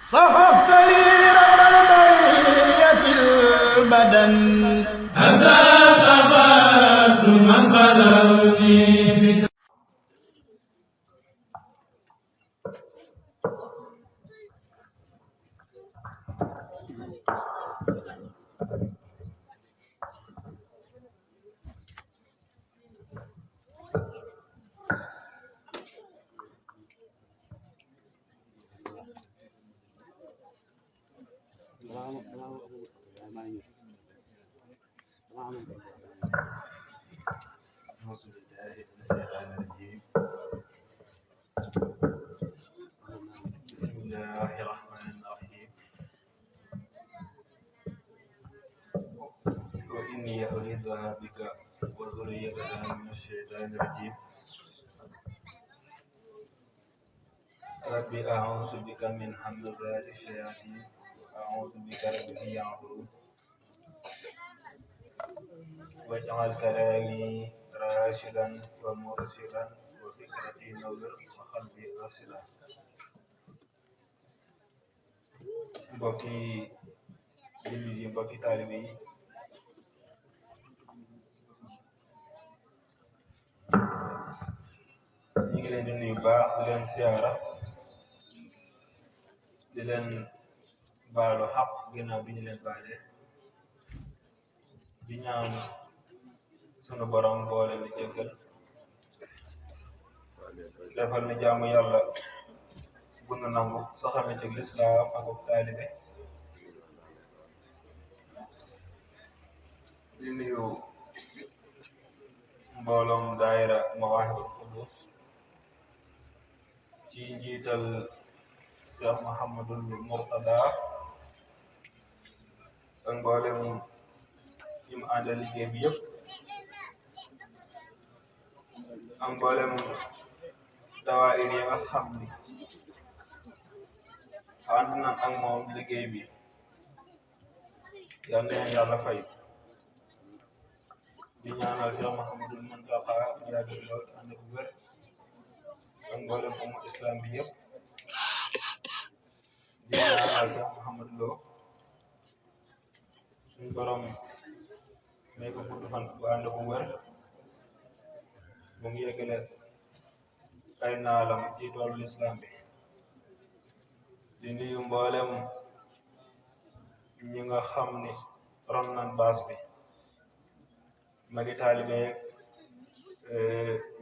صحبت لي رب البرية البدن أنت قبلت من بلغني بسم الله الرحمن الرحيم وإني أريدها بك وذريتها من الشيطان الرجيم ربي أعوذ بك من همزات الشياطين وأعوذ بك رب أن يحضرون واجعل كلامي راشدا ومرشدا وفكرتي نور وقلبي راشدا mbokki jullit yi mbokki taalibe yi ñu ngi leen di nuyu baax di leen siyaara di leen baalu xaq ginnaaw bi ñu leen baale di ñaan sunu borom boole ni jéggal defal ni jaamu yàlla bu nu nangu saxal na ci lislaam ak taalibe di nuyu mbooloom daayira Mawaahibul Quddus ci njiital Cheikh Mouhamadul Mourtada ak mboolem ñi mu àndal liggéey bi yëpp ak mboolem dawaayir yi nga xam ni ànd na ak moom liggéey bi yal na yàlla fay di ñaanal Cheikh Mouhamadul Mountakha yàgg lool ànd ak wér ak mboolem umma islam bi yëpp di ñaanal Cheikh Mouhamadou Lo suñu borom may ko gudd fan bu ànd ak wér mu ngi yeggale ay naalam ci toolu islam bi di nuyu mboolem ñi nga xam ni ron nañ baas bi magi taalibe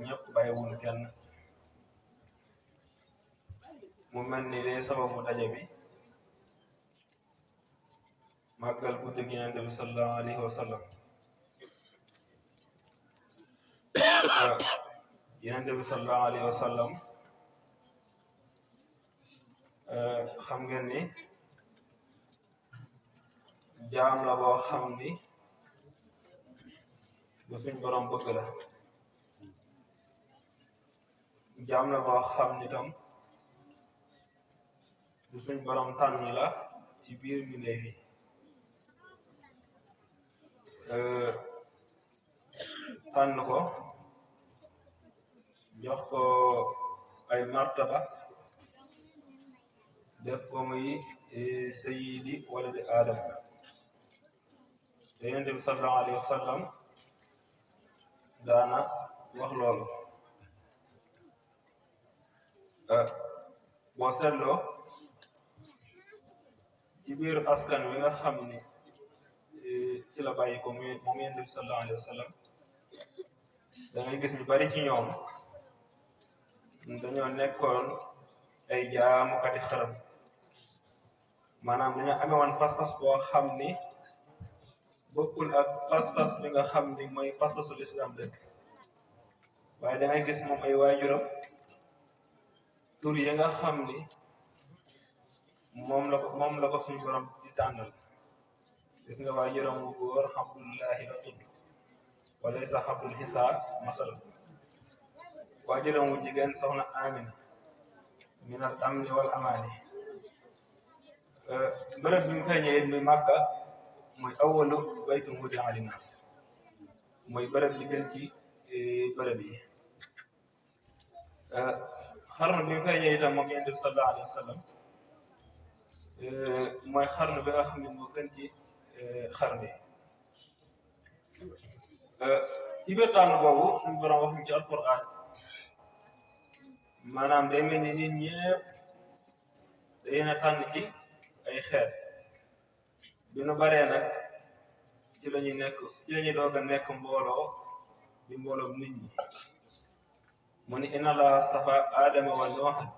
ñëpp bàyyiwul kenn mu mel ni lay sababu daje bi màggal guddi gi Yonent bi sallallahu alayhi wa sallam Yonent bi sallallahu alayhi wa sallam xam ngeen ni jaam la boo xam ni bu suñ borom bëgg la jaam la boo xam ni tam bu suñ borom tànn la ci biir mbindeef yi tànn ko jox ko ay martaba def ko muy sayyidi waladi Adam te Yonent bi sallallahu alayhi wa sallam daana wax loolu boo seetloo ci biir askan wi nga xam ni ci la bàyyi ko moom Yonent bi sallallahu alayhi wa sallam da ngay gis ñu bari ci ñoom dañoo nekkoon ay jaamukati xërëm maanaam dañoo amee woon pas-pas boo xam ni bokkul ak pas-pas bi nga xam ni mooy pas-pasu lislaam dëkk waaye da ngay gis moom ay waajuram tur yi nga xam ni moom la ko suñu borom di tànnal gis nga waajuram wu góor Abdullahi la tudd wala sax Abdul Xisaab masala waajuram wu jigéen soxna Amina minal amni wal amaani bërëb bi mu feeñee it muy Màkka mooy awwalu baytin wudi'a linnaas mooy bërëb bi gën ci bërëb yi xarnu bi mu feeñee itam moom Yonent bi sallallahu alayhi wa sallam mooy xarnu bi nga xam ne moo gën ci xarnu yi ci biir tànn boobu suñu borom wax ñu ci alquran maanaam day mel ni nit ñëpp day na tànn ci ay xeet bi nu baree nag ci la ñuy doog a nekk mbooloo di mbooloo nit ñi mu ni inna allaha astafa adama wa nuuhan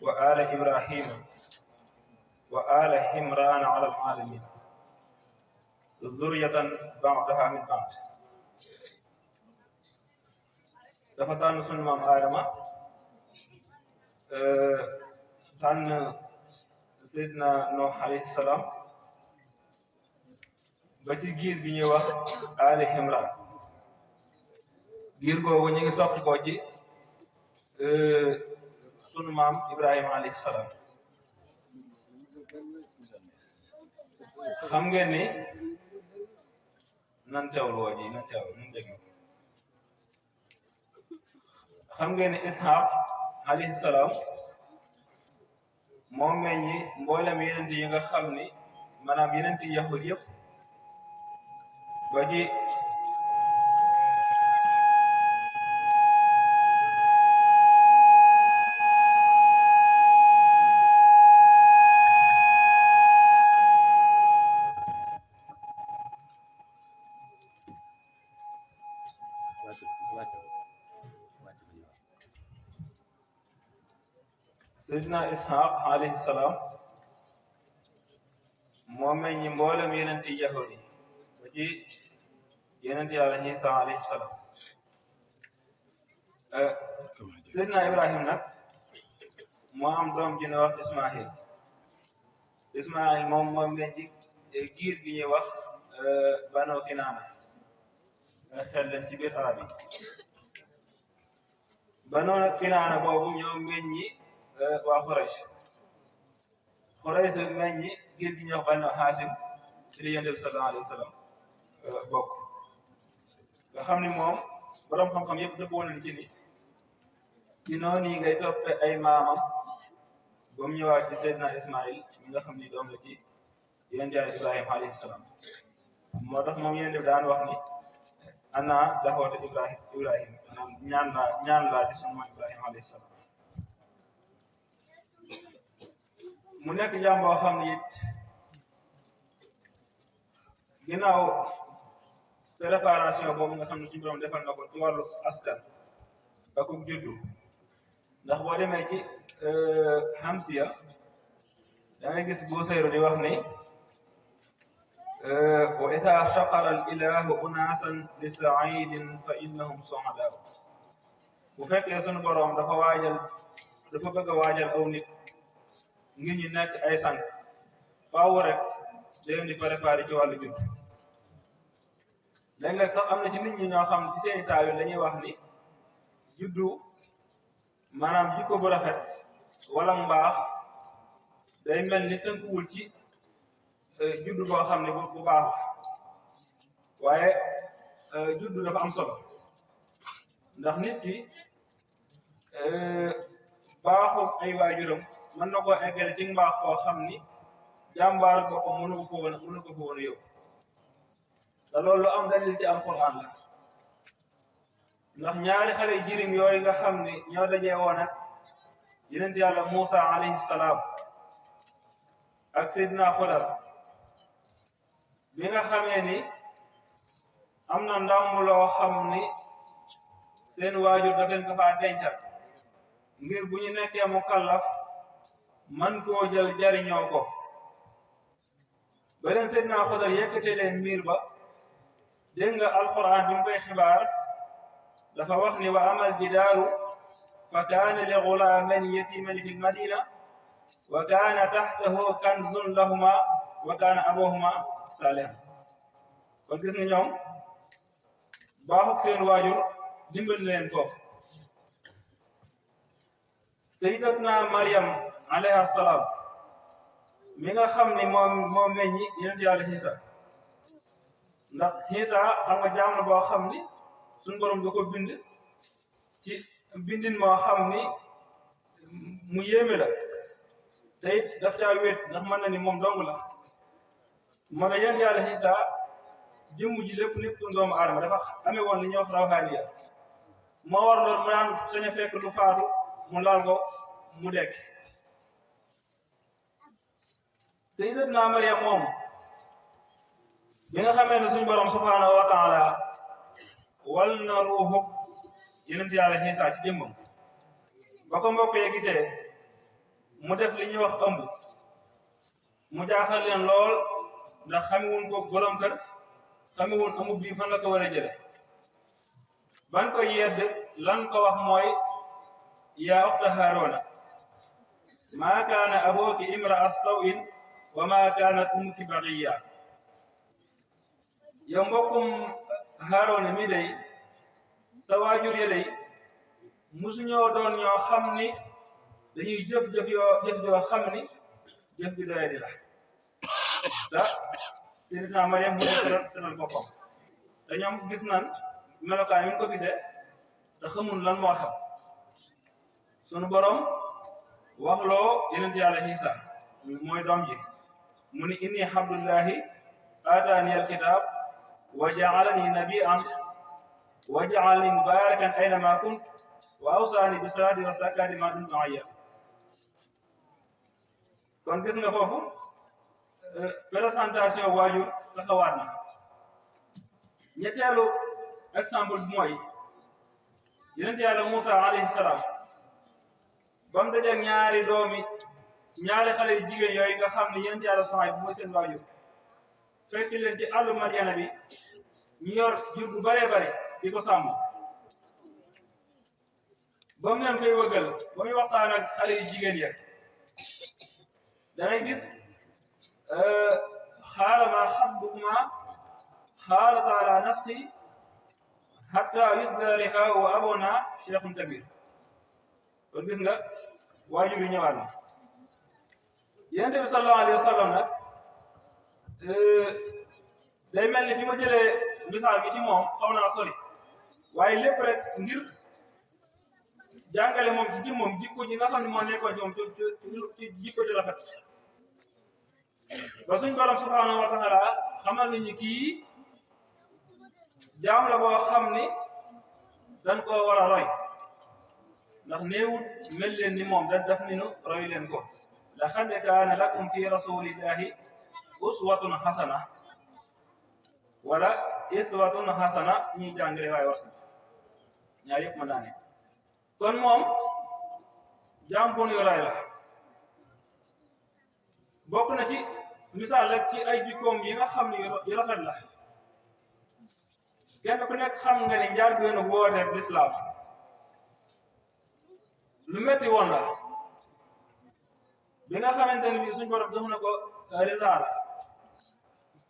wa ala ibrahima wa ala imrana ala alalamin zurriyatan ba'daha min ba'd dafa tànn sunu maam Adama tànn Seydina Nuh alayhi salaam ba ci giir bi ñuy wax Ali Imran giir googu ñu ngi soqi ko ci sunu maam Ibrahima alayhi salaam xam ngeen ni nan teewlu woo ji nan teewlu nan dégg xam ngeen ni Ishaq alayhi salaam moom meññi mboolem yeneen yi nga xam ni maanaam yeneen yahud yëpp ba ci Seydina Ishaq alayhi salaam moo meññi mboolem yeneen yahud yi ba ci yeneen Yàlla Isa alayhi salaam Seydina Ibrahim nag moo am doom ji ñuy wax Ismaahil moom moo meññi giir gi ñuy wax Banu Kinaana nga xel leen ci biir arab yi Banu Kinaana boobu ñoo meññi waa Xuraysh meññi giir gi ñuy wax Banu Haasim ci li Yonent bi sallallahu alayhi wa sallam bokk nga xam ni moom borom xam-xam yëpp dëppoo nañ ci ni ci noonu yi ngay toppe ay maamam ba mu ñëwaat ci Seydina Ismaïl mi nga xam ni doom la ci Yonent Yàlla Ibrahima alayhi salaam moo tax moom Yonent bi daan wax ni ana daxwata Ibrahim ñaan laa ci sunu maam Ibrahima alayhi salaam mu nekk jaam boo xam ni it ginnaaw préparation boobu nga xam ne suñu borom defal na ko ci wàllu askan ak juddu ndax boo demee ci Hamsiya da ngay gis Busayru di wax ni wa idaa shaqara al ilahu unaasan li saidin fa innahum suadaa bu fekkee suñu borom dafa bëgg a waajal aw nit ngir ñu nekk ay sang faaw rek leen di préparé ci wàllu juddu léeg-léeg sax am na ci nit ñi ñoo xam ci seeni taawil dañuy wax ni juddu maanaam jikko bu rafet wala mbaax day mel ni tënkuwul ci juddu boo xam ne bu baax waaye juddu dafa am solo ndax nit ki baaxu ay waajuram mën na koo eggale ci mbaax koo xam ni jàmbaar boppam mënu ko woon a yóbbu te loolu lu am dalil ci alquran la ndax ñaari xale jirim yooyu nga xam ni ñoo dajee woon ak yonent Yàlla Muusa alayhi salaam ak Seydina Xudar bi nga xamee ni am na ndam loo xam ni seen waajur da leen ko faa dencal ngir bu ñu nekkee mu kallaf man koo jël jariñoo ko ba leen Seydina Xudar yëkkate leen miir ba dégg nga alquran bi mu koy xibaar dafa wax ni wa amal jidaaru fa kaana li gulaamayni yatiimayni fi lmadina wa kaana taxtahu kanzun lahuma wa kaana abuhuma saalihan kon gis nga ñoom baaxuk seen waajur dimbali leen foofu sayyidatuna Maryam alayha salaam mi nga xam ni moom meññi yonent Yàlla Iisa ndax Iisa xam nga jaam la boo xam ni suñu borom da ko bind ci bindin moo xam ni mu yéeme la te it daf caa wéet ndax mën na ni moom dong la mën a yonent yàlla Iisa jëmm ji lépp nekkoon doomu aadama dafa amee woon li ñuy wax rawhaaniya moo war loolu mu daan sañ a fekk lu faatu mu laal ko mu dekk sayyidatuna Maryam moom bi nga xamee ne suñu borom subhaanahu wa taala wal na ruuxu yonent yàlla Iisa ci jëmmam ba ko mbokk yi gisee mu def li ñuy wax ëmb mu jaaxal leen lool ndax xamewuñ ko borom kër xamewuñ ëmb bii fan la ko war a jële ban ko yedd lan ko wax mooy yaa uxta Haaruna maa kaana abooki imra'a saw'in wa maa kaanat ummuki baghiya yow mbokkum Haaruna mi day sa waajur ya day musuñoo doon ñoo xam ni dañuy jëf joo xam ni jëf bi doye di la da Sayyidatuna Maryam mu seral boppam te ñoom gis nan melokaan yi ñu ko gisee te xamul lan moo xam sunu borom waxloo yonent yàlla Iisa mooy doom ji mu ni inni abdullahi aataani alkitab wa ja'alani nabiyyan wa ja'alani mubarakan aynama kunt wa awsaani bis salaati wa zakaati ma dumtu hayya kon gis nga foofu présentation waajur taxawaat na ñetteelu exemple bi mooy yonent yàlla Muusa alayhi salaam ba mu dajeeg ñaari xale yu jigéen yooyu nga xam ne yonent yàlla Suhayb mooy seen waajur fekk leen ci àllu Madyana bi ñu yor jur bu bare di ko sàmm ba mu leen koy wëggal ba muy waxtaan ak xale yu jigéen ya dangay gis xaala maa xatbukumaa xaalataa laa nasqii hattaa yusdara rihaa wa aboonaa shaykhun kabiir kon gis nga waajur yi ñëwaat na Yonent bi sallallahu alayhi wa sallam nag day mel ni fi ma jëlee misaal bi ci moom xaw naa sori waaye lépp rek ngir jàngale moom ci jëmmam jikko ji nga xam ne moo nekkoon ci moom ci jikko ji rafet ba suñ borom subhanahu wa taala xamal nañu kii jaam la boo xam ni dañ koo war a roy ndax néewut mel leen ni moom daf ni nu roy leen ko laqad kaana lakum fi rasulillahi uswatun hasana wala iswatun hasana ñuy jàngale waaye was na ñaar yëpp ma daane kon moom jaam bu ñu roy la bokk na ci misaal rek ci ay jikkoom yi nga xam ne yu rafet la kenn ku nekk xam nga ni njaal benn woote lislaam lu metti woon la bi nga xamante ne bi suñ borom jox na ko risaala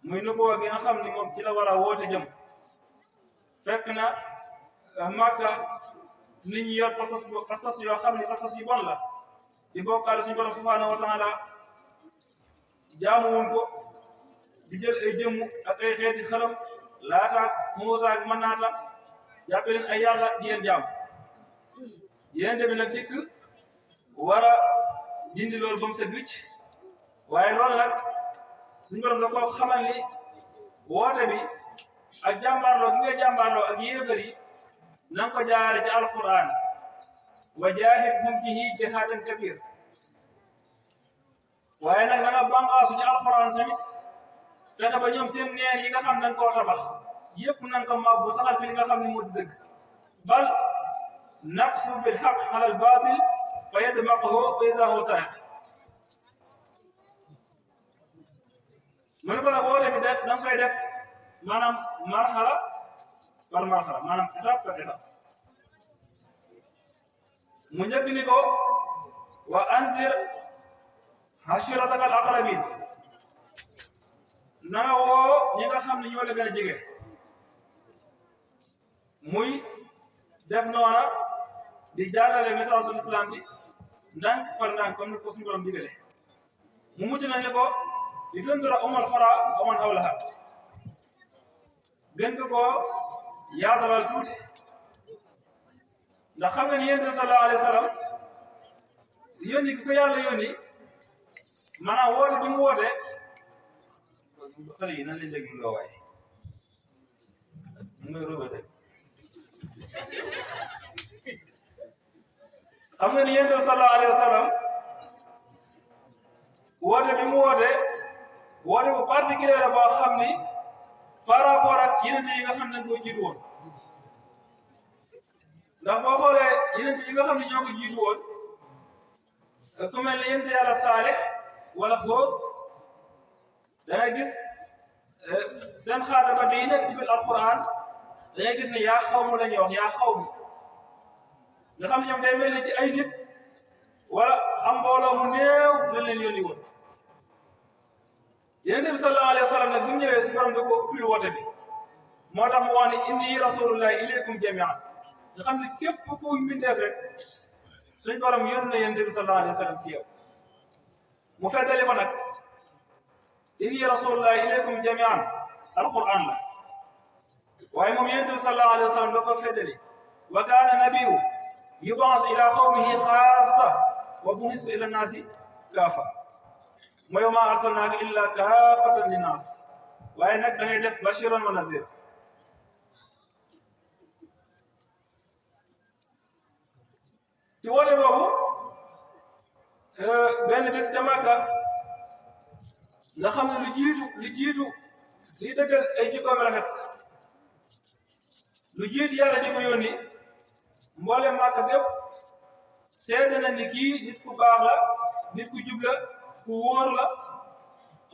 muy nubuwa gi nga xam ni moom ci la war a woote jëm fekk na Makka nit ñi yor pas-pas yoo xam ni pas-pas yu bon la di bokkaale suñu borom subhanahu wa taala jaamuwuñ ko di jël ay jëmm ak ay xeeti xalam laata Muusaa ak Manaata jàppe leen ay yàlla di leen jaam yéen bi nag dikk war a dindi loolu ba mu set wicc waaye loolu nag suñu borom da ko xamal ni woote bi ak jàmbaarloo gi nga jàmbaarloo ak yéefar yi na nga ko jaare ci alquran wa jaahidhum bihi jihaadan kabiir waaye nag na nga bànqaasu ci alquran tamit fexe ba ñoom seen neen yi nga xam nañ koo tabax yépp na nga ko mabbu saxal fi li nga xam ne moo di dëgg bal naqsu bil haqq ala al baatil fa yadmaquhu fa idaa huwa zaahiq mu ne ko nag boo defi def da nga koy def maanaam marxala par marxala maanaam étape par étape mu njëkk ni ko wa anzir ashiratak al aqrabin na nga woo ñi nga xam ne ñoo la gën a jege muy def noona di jàllale message ul islam bi ndànk par ndànk comme ni ko suñu borom digale mu mujj na ne ko di tundira umal xora aman hawlaha gën ko yaatalal tuuti ndax xam nga ni yonent bi sallallahu alayhi wa sallam yónni ki ko yàlla yónni maanaam woote bi mu woote xale yi nan lañ déglu loo waay mu ngi rëbëte xam nga ni yonent bi sallallahu alayhi wa sallam woote bi mu woote bu particulier la boo xam ni par rapport ak yeneen yi nga xam ne ñoo jiitu woon ndax boo xoolee yeneen yi nga xam ne ñoo ko jiitu woon ku mel ne yonent Yàlla Saalix wala Hóod da ngay gis seen xaataba yi nekk ci biir alquran da ngay gis ne yaa xawma la ñuy wax yaa xawma nga xam ne ñoom day mel ni ci ay nit wala am mbooloo mu néew lañ leen yónni woon Yonent bi sallallahu alayhi wa sallam nag bi mu ñëwee si borom da ko ubbil woote bi moo tax mu wax ne inni rasulullahi ilaykum jamian nga xam ne képp ku mbindeef rek suñ borom yónni na Yonent bi sallallahu alayhi wa sallam ci yow mu feddali ko nag inni rasulullahi ilaykum jamian alquran la waaye moom Yonent bi sallallahu alayhi wa sallam da ko feddali wa kaana nabiyyu yub'asu ila qawmihi xaassa wa bu'isa ila naasi kaafa mooy wa maa arsalnaaka illa kaafatan linnaas waaye nag da ngay def bashiran wa nadhir ci woote boobu benn bis ca Makka nga xam ne lu jiitu li dëggal ay jikkoom rafet lu jiitu yàlla di ko yónni mboolem Makka bépp seede na ni kii nit ku baax la nit ku jub la ku wóor la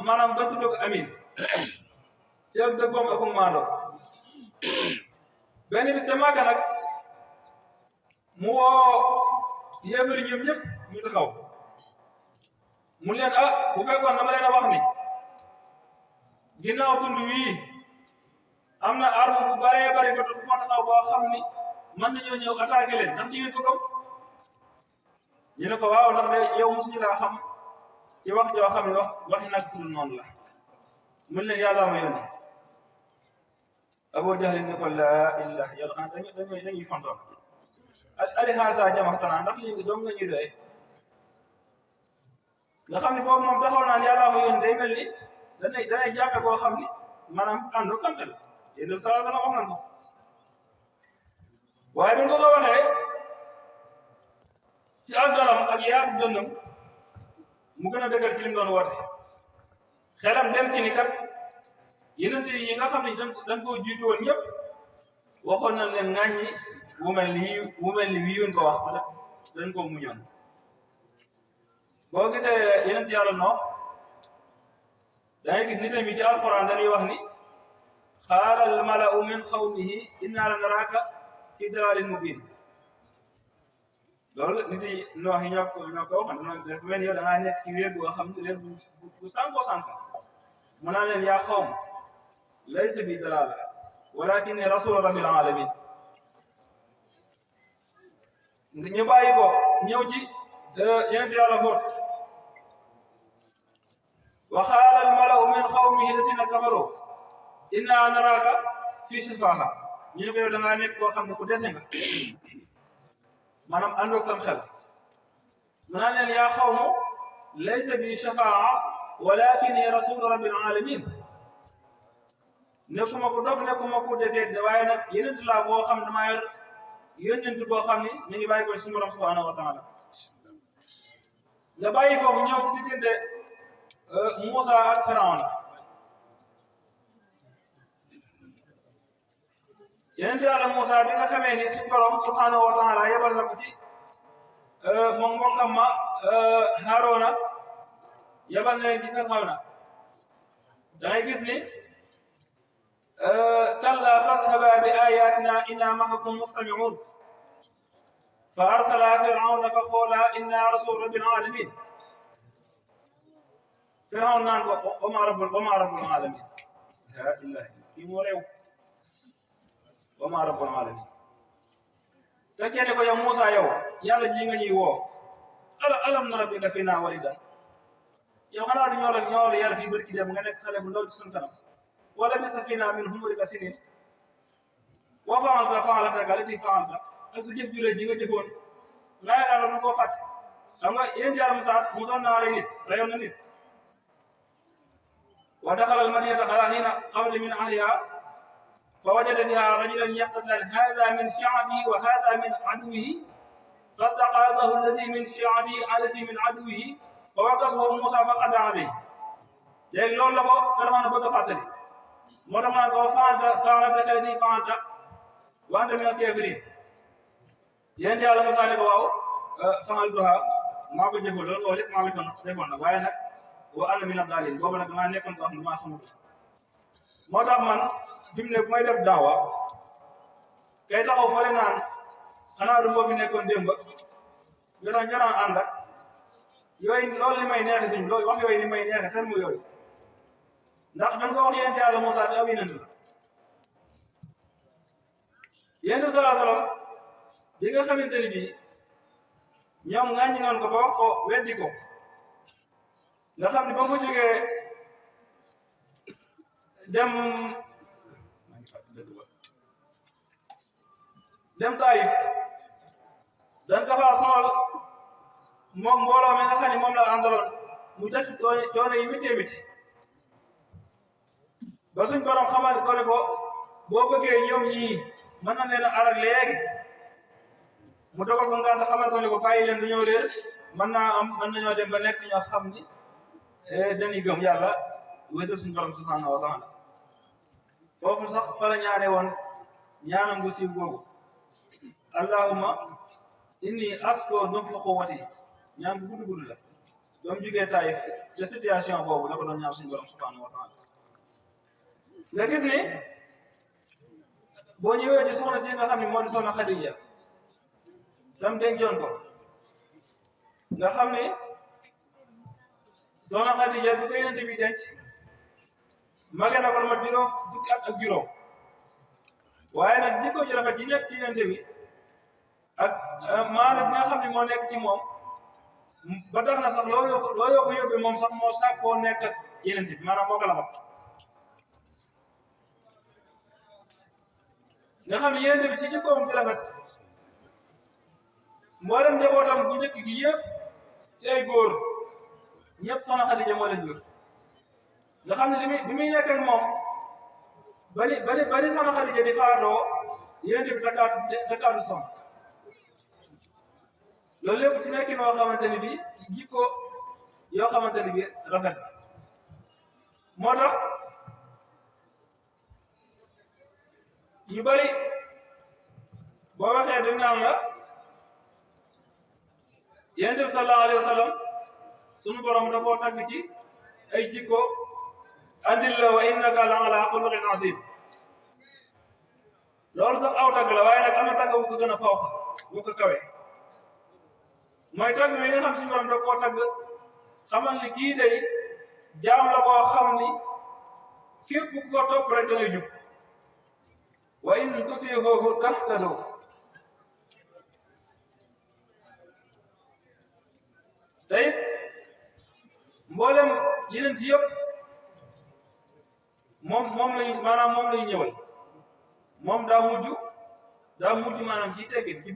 maanaam ba tudd ko amin ci ak dëggoom ak maandoo benn bis ca Makka nag mu woo yéefari ñoom ñëpp ñu taxaw mu leen bu fekkoon dama leen a wax ni ginnaaw tund wii am na arme bu baree bari ko bu ma taxaw boo xam ni mën nañoo ñëw attaqué leen ndax di ngeen ko gëm ñu ne ko waaw ndax de yow mosuñu laa xam ci wax joo xam ne waxi nag si lu noonu la mun leen yàlla ma yónni Abu Jahl ne ko laa ilaha yàlla dañuy fantoon ali haasa jamaxtanaa ndax lii doom nga ñuy doy nga xam ne boobu moom taxaw naan yàlla ma yónni day mel ni danay jàppe koo xam ni maanaam àndul sam xel yéen sala dana wax nan ko waaye bi nga ko waxee ci ak dalam ak yaatu dënnam mu gën a dëgër ci li mu doon woote xelam dem ci ni kat yeneen yi nga xam ne dañ koo jiitu woon ñëpp waxoon nañ leen ŋàññi wu mel ni wii ko wax wala dañ koo muñoon boo gisee yeneen yàlla Noox dangay gis nit ñi ci alquran dañuy wax ni qaala al mala'u min qawmihi inna la naraaka fi dalaalin mubiin loolu nit yi Noox yi ñoo ko waxoon def mel yow da ngaa nekk ci réer boo xam ne réer bu sànko mu naan leen yaa qawm laysa bi dalaala walakinni rasulu rabbil alamin ñu bàyyi ko ñëw ci yeneen yàlla Hóot wa qaala al mala'u min qawmihi llaziina kafaruu inna naraaka fi safaaha ñu ne ko yow da ngaa nekk koo xam ne ku dese nga maanaam àndoog sam xel mu naan leen yaa qawmu laysa bi shafaa walakinni rasulu rabbil alamin nekkuma ko dof nekkuma ko desee de waaye nag yeneen laa boo xam ne damaa yor yónnent boo xam ne mi ngi bàyyi ko suñu borom subhanahu wa taala nga bàyyi foofu ñëw ci diggante Moussa ak Firawna yeneen yàlla Moussa bi nga xamee ni suñu borom subhanahu wa taala yebal na ko ci moom mbokkam ma Haaruna yebal na leen ci Firawna da ngay gis ni kalla fashabaa bi ayatina inna ma'akum mustami'un fa arsala Firawna fa qaala inna rasul rabbil alamin Firawna naan ko wa ma rabbul alamin la ilaha kii moo réew wa ma rabbul alamin te kenn ko yow Moussa yow yàlla ji nga ñuy woo alam nurabbika fiinaa walidan yow xanaa du ñoo la yar fii barki dem nga nekk xale bu ndaw ci suñu kanam wala bisa fiinaa min umrika siniin wa fa'alta fa'lataka allatii fa'alta ak sa jëf ju rëy ji nga jëfoon nga yaakaar nu koo fàtte xam nga yéen yàlla Musaa naa rey nit reyoon na nit wa daxala al-madinata ala hiina ghaflatin min ahlihaa fa wajada fiihaa rajulan yaqtataani haadhaa min shi'atihi wa haadhaa min aduwwihi fastaghathahu alladhii min shi'atihi ala alladhii min aduwwihi fa waqazahu Musaa faqadaa alayhi léegi loolu la ko Firawna bëgg a fàttali moo tax ma ne ko fa'alta kallatii fa'alta wa anta mina al-kaafiriin yéen yàlla Musaa ne ko waaw fa'altuhaa maa ko jëfoo loolu lépp maa ko defoon nag waaye nag wa ana mina daalliin boobu nag maa nekkoon koo xam ne maa xamul moo tax man fi mu ne bu may def daawa kay taxaw fële naan xanaa du moo fi nekkoon démb ñu daan ànd ak yooyu loolu li may neexee suñ loolu wax yooyu li may neexee terme yooyu ndax dañ ko wax yéen yàlla Musaa te ab yonent la yéen sallallahu alayhi wa sallam bi nga xamante ni bii ñoom ŋàññi noonu ko ba wax ko weddi ko nga xam ne ba mu jógee dem Taïf dañ ko faa sonal moom mbooloo mi nga xam ne moom la àndaloon mu def coono yi métti métti ba suñ borom xamal ko ne ko boo bëggee ñoom ñii mën na leen a arak léegi mu dogal ko nga xamal ko ne ko bàyyi leen du ñëw réer mën nañoo dem ba nekk ñoo xam ni dañuy gëm yàlla wéetal suñu borom subhanahu wa taala foofu sax fa la ñaane woon ñaanam gu siiw googu allahumma inni asko dum fa quwwati ñaan bu gudd la doom jugee Taïf te situation boobu la ko doon ñaan suñu borom subhanahu wa taala nga gis ni boo ñëwee ci soxna si nga xam ne moo di soxna Xadija tam dencoon ko nga xam ne soxna Xadija bu ko Yonent bi denc mage na ko lu mat fukki at ak juróom waaye nag jikko ji rafet ji nekk ci Yonent bi ak maanaam nga xam ne moo nekk ci moom ba tax na sax loo ko yóbbee moom sax moo sàkkoo nekk ak Yonent bi maanaam moo ko la nga xam ne Yonent bi ci jikkoom ji rafet mboolem njabootam bu njëkk gi yëpp ci ay góor ñëpp soxna Xadija moo leen jur nga xam ne bi muy nekk ak moom bari soxna Xadija di faatoo Yonent bi takkaatu soxna loolu lépp ci nekk noo xamante ni bi ci jikko yoo xamante ni bi rafet moo tax ñu bari boo waxee dañ naan la Yonent bi sallallahu alayhi wa sallam sunu borom da koo tagg ci ay jikko andil la wa innaka la ala xuluqin azim loolu sax aw tagg la waaye nag am na tagg bu ko gën a fawxa bu ko kawe mooy tagg mi nga xam si borom da koo tagg xamal ni kii day jaam la boo xam ni képp ku ko topp rek da ngay jub wa in tutii'uhu tahtadu tey mboolem yeneen ci yëpp moom lañu ñëwal moom daa mujj maanaam ci teggin ci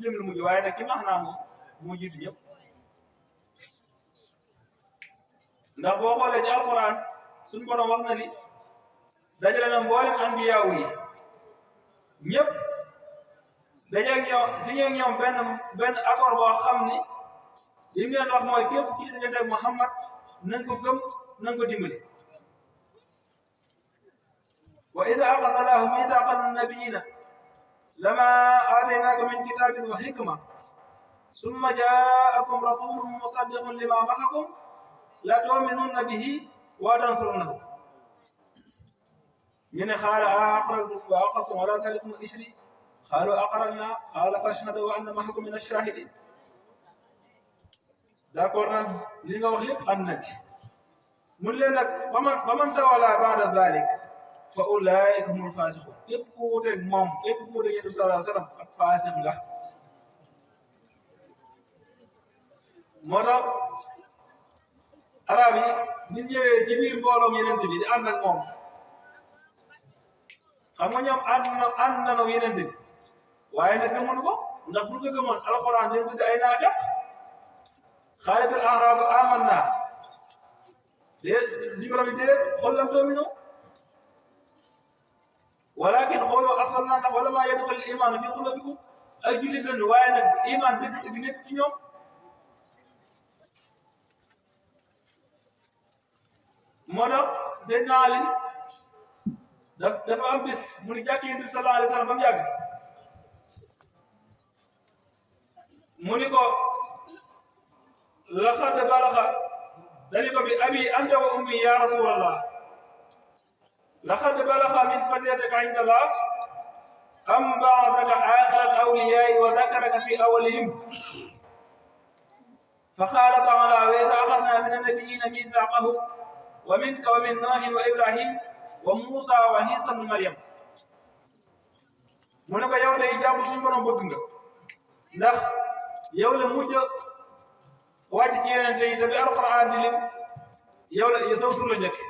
lim lu mujj waaye nag ki max naa moom moo jiitu ñëpp ndax boo xoolee ci alquran suñu borom wax na ni dajale na mboolem anbiyaaw yi ñëpp dajeeg ñoom signé ak ñoom benn accord boo xam ni li mu leen wax mooy képp ci dajanteeg Muhammad nañ ko gëm nañ ko dimbali wa iza axada Allahu mithaqa an-nabiyyiina lamaa aataynaaka min kitaabin wa hikma summa jaa'akum rasuulun musaddiqun limaa ma'akum latu'minunna bihi wa tansurunnahu ñu ne qaala aqrartum wa aqrartum alaa dhaalikum isrii qaaluu aqrarnaa qaala fashhaduu wa ana ma'akum mina ash-shaahidiin d'accord nag li nga wax lépp am na ci mun leen nag fa man tawallaa ba'da dhaalik fa ulaa'ika humul faasiquun képp ku wuuteeg moom képp ku wuuteeg Yonent bi sallallahu alayhi wa sallam ak faasiq nga moo tax arab yi ñu ñëwee ci biir mbooloom Yonent bi di ànd ak moom xam nga ñoom ànd nañoo Yonent bi waaye nag gëmoon ko ndax bu ñu ko gëmoon alxuraan dañu tudd ay naafeq قالت الأعراب آمنا زمرة من دير قل لم تؤمنوا ولكن قولوا أصلنا ولما يدخل الإيمان في قلوبكم أجل ذن وين الإيمان دقنت اليوم مرة سيدنا علي دفع أمس من جاك النبي صلى الله عليه وسلم بم ياغ منيكو لقد بلغ ذلك بأبي أنت وأمي يا رسول الله لقد بلغ من فتيتك عند الله أم بعثك آخر الأولياء وذكرك في أولهم فقال تعالى وإذا أخذنا من النبيين ميثاقه ومنك ومن نوح وإبراهيم وموسى وعيسى بن مريم mu ne ko yow day jàmm suñu borom bëgg nga ndax yow la mujj wàcc ci yonente yi te bi alquran di lim yow la saw tur la njëkke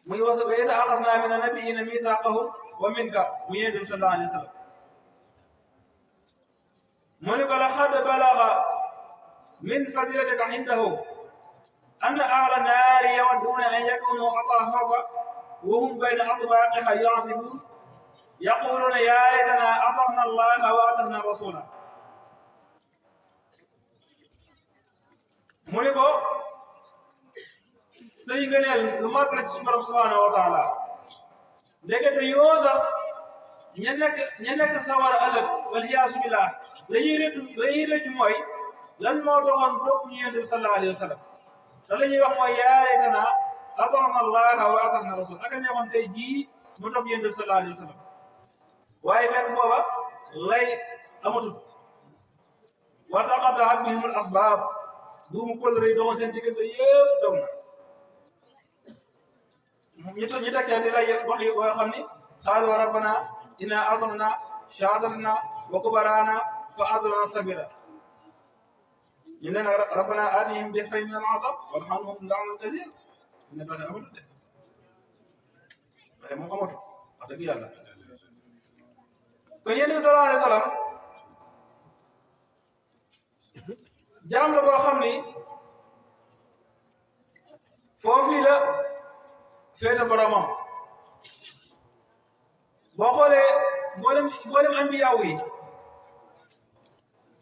muy wax ba ida axadna min annabiyina mithaqahum wa minka mu yonente bi sallallahu alayhi wa sallam mu ne ko laqad balaga min fadilatika indahu أن أهل النار يودون أن يكونوا أطهر وهم بين أطباقها يعذبون يقولون يا ليتنا أطعنا الله وأطعنا الرسول مولكو سيغنال لما سبحانه سبحانه وتعالى دغه يوزا ñenek sawar ëlëk wal yaasu billah lañuy rëcc mooy lan moo doxoon topp ñu yonent bi sallallahu alayhi wa sallam te la ñuy wax mooy yaa laytanaa ata'naa Allaaha wa ata'naa rasuul ak ne woon tey jii mu topp yonent bi sallallahu alayhi wa sallam waaye fekk booba lay amatul wa taqatta'at bihimul asbaab duumu kóllëre yi doxoon seen diggante yëpp dog na ñu tekkee di lay wax yi boo xam ni qaalu rabbanaa innaa ata'naa shaadatnaa wa kubaraanaa fa adallunaa sabiila ñu ne nag rabbana aatihim dif'ayni min al-'adab warhamhum la'nan kathira ne fexe amatul de fexe moom amatul wax dëgg yàlla kon yonent bi sallallahu alayhi wa sallam jaam la boo xam ni foofii la féete boromam boo xoolee mboolem anbiyaaw yi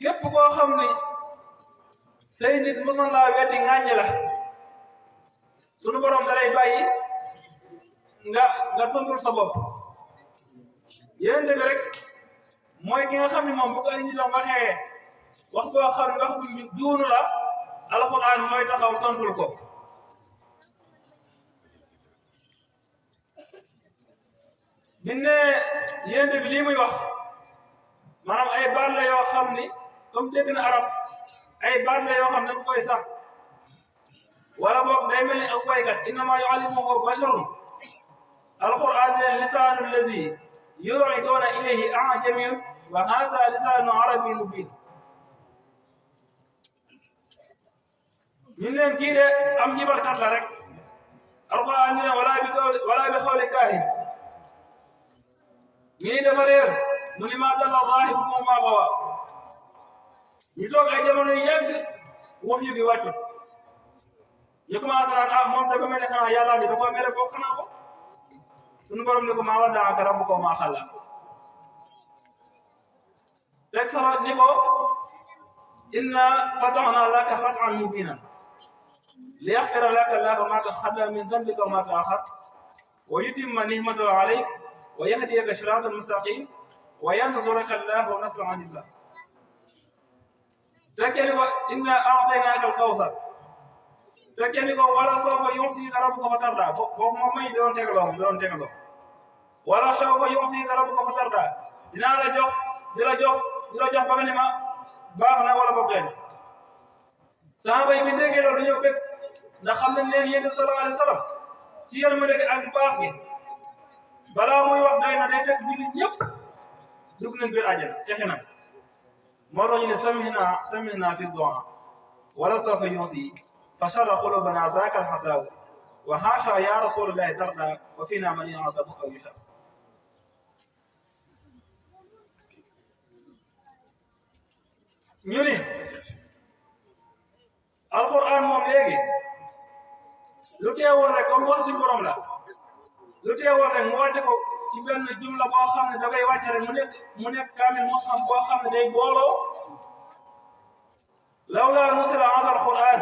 képp koo xam ni say nit mosoon laa weddi ŋàññi la sunu borom da lay bàyyi nga tontul sa bopp yonent bi rek mooy ki nga xam ne moom bu ko ay nitam waxee wax boo xam ne wax bu juunu la alxuraan mooy taxaw tontul ko bi ne yonent bi lii muy wax maanaam ay baat la yoo xam ni comme dégg na arab ay baat la yoo xam ne dañ koy sax wala boog day mel ni ak waykat innama yuallimuhu basharun alquran ne lisaanu alladi yuriduuna ilayhi ajamiyun wa haasa lisaanu arabiyyun mubiin ñu leen kii de am jibarkat la rek alquran ne wala bi xawli kaahin ñii dafa réer mu ni maa dalla zaahibukum maa gawa ñu toog ay jamono yu yàgg wax yu gi wàccut ñu commencé naan moom dafa mel ne xanaa yàlla bi da koo mere ko xanaa ko suñu borom ne ko maa waddaaka rabbuka wa maa xallaa rek sax ni ko inna fatahna laka fathan mubiinan liyaghfira laka Allahu maa taqaddama min dhanbika wa maa ta'akhkhara wa yutimma ni'matahu alayka wa yahdiyaka siratan mustaqim wa yansuraka Allahu nasran azizan tekkee ni ko inna a'taynaaka al-kawsar tekkee ni ko wala sawfa yu'tika rabbuka fatardaa boobu moom may doon tegaloo wala sawfa yu'tika rabbuka fatardaa dinaa la jox di la jox ba nga ne ma baax na wala boog leen saxaaba yi bi déggee loolu dañoo bëgg ndax xam nañ leen yéen sallallahu alayhi wa sallam ci yéen mu nekk ak baax gi balaa muy wax doy na day fekk jullit ñëpp dugg nañ biir àjjana texe na moo tax ñu ne samihna fi du'a wala sawfa yu'ti fa sharra qulubana zaaka al-hataaw wa haasha ya rasulallahi tarda wa fina man ya'tabu aw yushar ñu ni alquran moom léegi lu teewoon rek comme wax si borom la lu teewoon rek mu wàcce ko ci benn jumla boo xam ne dafay wàcce rek mu nekk kaamil mushaf boo xam ne day booloo lawlaa nuzila haazal alquran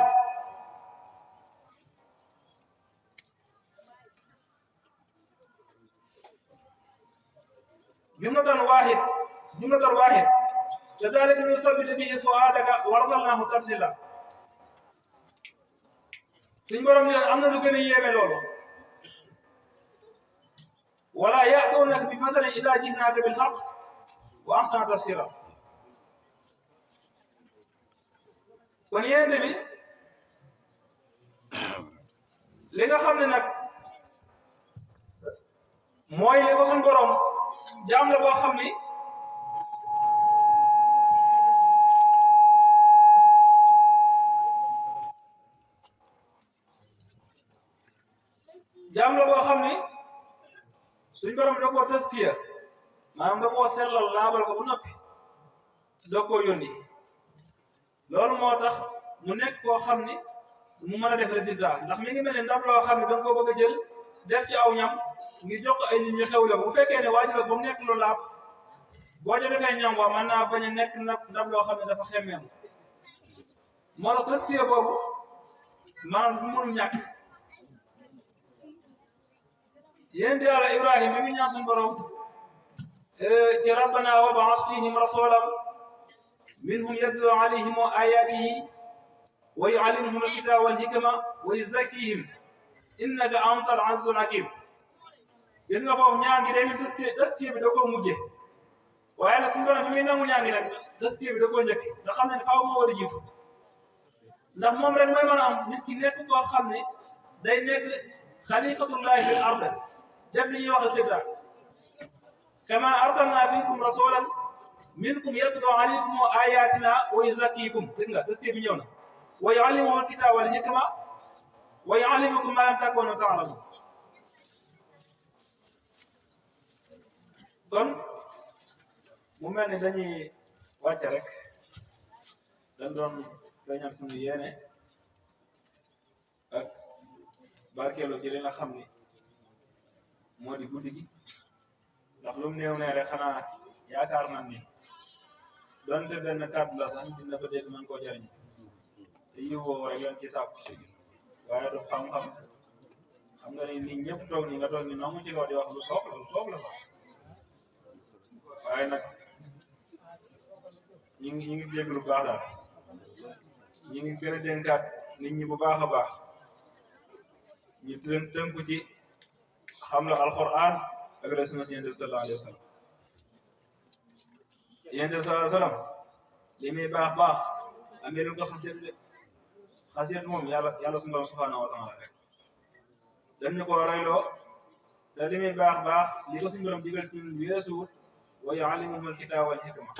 jumlatan waahid kadhalika nusabbitu bihi fu'aadaka wa rattalnaahu tartiila suñ borom ne am na lu gën a yéeme loolu wala ya'tuunaka bi masalin illaa ji'naaka bil haqq wa ahsana tafsiira kon yéen bi li nga xam ne nag mooy li ko suñ borom jaam la boo xam ni suñ borom da koo taskiya maanaam da koo sellal laabal ko bu noppi doo koo yónni loolu moo tax mu nekk koo xam ni mu mën a def résultat ndax mi ngi mel ne ndab loo xam ne da nga ko bëgg a jël def ci aw ñam ngir jox ko ay nit ñu xewle bu fekkee ne waajur ba mu nekk lu laab boo ca defee ñam wa mën naa bañ a nekk ndab loo xam ne dafa xemmeem moo tax taskiya boobu maanaam du mënul ñàkk yéen yàlla Ibrahima mi ngi ñaan suñu borom ci rabbana wab'ath fihim rasulan minhum yatlu alayhim ayatihi wa yu'allimuhum alkitaba wal hikma wa yuzakkihim innaka antal azizul hakim gis nga foofu ñaan gi day mi taskiya bi da koo mujje waaye nag suñu borom fi muy nangu ñaan gi nag taskiya bi da koo njëkk nga xam ne faaw moo war a jiitu ndax moom rek mooy mën a am nit ki nekk koo xam ne day nekk xalifatullahi fil ard def li ñuy wax istibdal kama arsalna fiikum rasulan minkum yatlu alaykum ayatina wa yuzakkikum gis nga taskiya bi ñëw na wa yu'allimukum alkitaba wal hikma wa yu'allimukum ma lam takunu ta'lamun kon mu mel ni dañuy wàcce rek dañ doon feeñal suñu yéene ak barkeelu ci li nga xam ni moo di guddi gi ndax lu mu néew ne rek xanaa yaakaar nañ ni donte benn kàddu la sax dina ko dégg mën koo jariñ te yiw woowu rek leen ci sàpp waaye du xam-xam xam nga ni nit ñëpp toog ni nga toog ni noonu ci kaw di wax lu soob la sax waaye nag ñu ngi dégg lu baax daal ñu ngi gën a dénkaat nit ñi bu baax a baax ñu tënku ci xam la alquran ak sunna si Yonent bi sallallahu alayhi wa sallam Yonent bi sallallahu alayhi wa sallam li muy baax amee lu ko xasiyat moom yàlla suñu borom subhanahu wa taala rek dañ ñu ko royloo te li muy baax li ko suñu borom digal ci weesuwut wa yu'allimuhum alkitaba wal hikma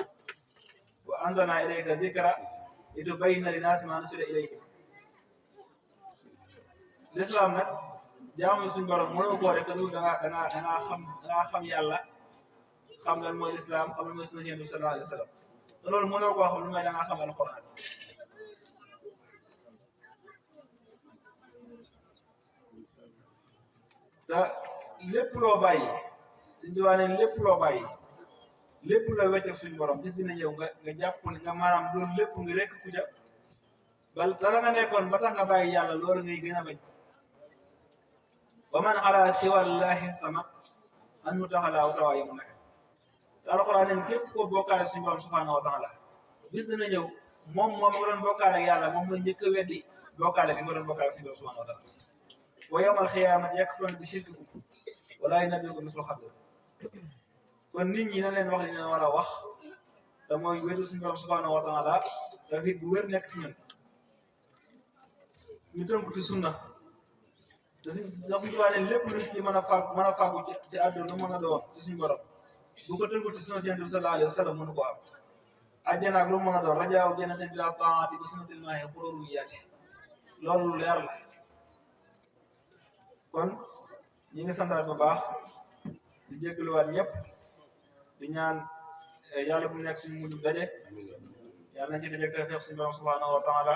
wa anzalna ilayka dhikra litubayyina linnaasi ma nuzila ilayhim l'islam nag jaamu suñu borom mënoo koo rek da nga xam yàlla xam lan mooy l'islam xam lan mooy sunna Yonent bi sallallahu alayhi wa sallam te loolu mënoo koo xam lu may da nga xam alquran te lépp loo bàyyi suñu diwaane lépp loo bàyyi lépp la wecc suñu borom gis dina ñëw nga jàpp ne nga maanaam loolu lépp ngi rekk ku ja bal dara nga nekkoon ba tax nga bàyyi yàlla loolu ngay gën a bañ wa man ala siwallahi sama an mu taxalaaw tawa yamu nag te alxuraan ne képp koo bokkaale suñu borom subhanahu wa taala gis dina ñëw moom nga doon bokkaale ak yàlla moom nga njëkk a weddi bokkaale bi nga doon bokkaale suñu borom subhanahu wa taala wa yawmal xiyaamati yakfuruuna bi shirkikum wa laa yunabbi'uka mislu xabiir kon nit ñi na leen wax li ñu war a wax te mooy wetu suñu borom subhanahu wa taala tawhiid bu wér nekk ci ñun ñu tënk ci sunna te suñu tubaab ne lépp luñ ci mën a fàggu ci àdduna lu mën a doon ci suñu borom bu ko tënku ci sunna Yonent bi sallallahu alayhi wa sallam mënu ko am àjjana ak lu mën a doon rajaaw jannatin bilaa taa'ati bi sunnatil maahi xuróoru yaati loolu lu leer la kon ñi ngi santaat bu baax di jégaluwaat ñëpp di ñaan yàlla bu nekk suñu mujj daje yàlla nañ ci daje tawfiq suñu borom subhanahu wa taala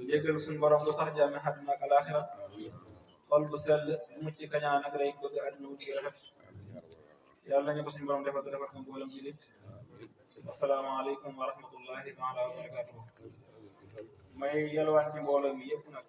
jéggal suñu borom bu sax jàmme àdduna ak alaxira xol bu sell mucc ci kañaan ak rey bëgg àdduna wu ci rafet yàlla ñu ko suñu borom defal ko mboolem julit asalaamaaleykum wa rahmatullahi taala wa barakatuh may yelwaan ci mbooloo mi yëpp nag